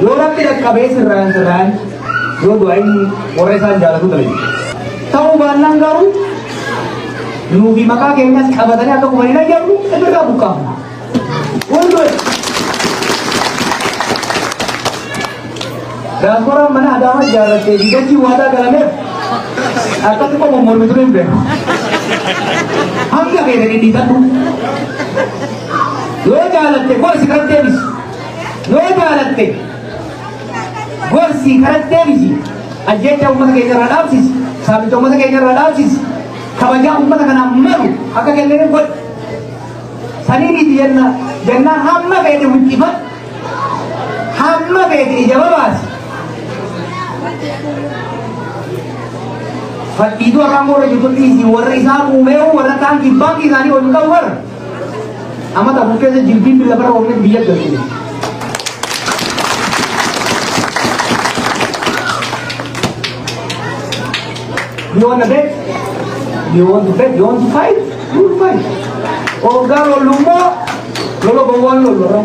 Yoo Rabbi dhaqqabee sirraan sirraan yoo du'aayin warra isaan jaalatu dalage. Ta'uu baannaan garuu nuufi maqaa keenyas qabatanii akka kuman hin ayyamnu, irraa buqqaafna. We'll do it. Diasporaan mana Adaamaa ijaarrattee fi dachii waadaa galameef akkatti qomo mormitu hin beeku. Hanga feete dhidhiitadhu. Yoo jaalatte gorsi karatti deebisi. Yoo jaalatte gorsi karatti deebisi. Ajjeecha uummata keenya irraa dhaabsisi. Saamicha uummata keenya irraa dhaabsisi. Kabajaa uummata kanaaf malu akka kenneen godhi. Sanii miti jenna jennaan hamma feete wuccifadhu. Hamma feete ija babaasi. Fadhiituu afaan warra jirtu dhiisi, warra isaan uumee warra taankii baankii isaanii waliin qabu warra. Amma ta'u keessa jilbiin lafarra oofne biyya galchine. You want to bet? You want to bet? You want to fight? You will fight. Hoggaa lollu immoo lola gowwaan lollu.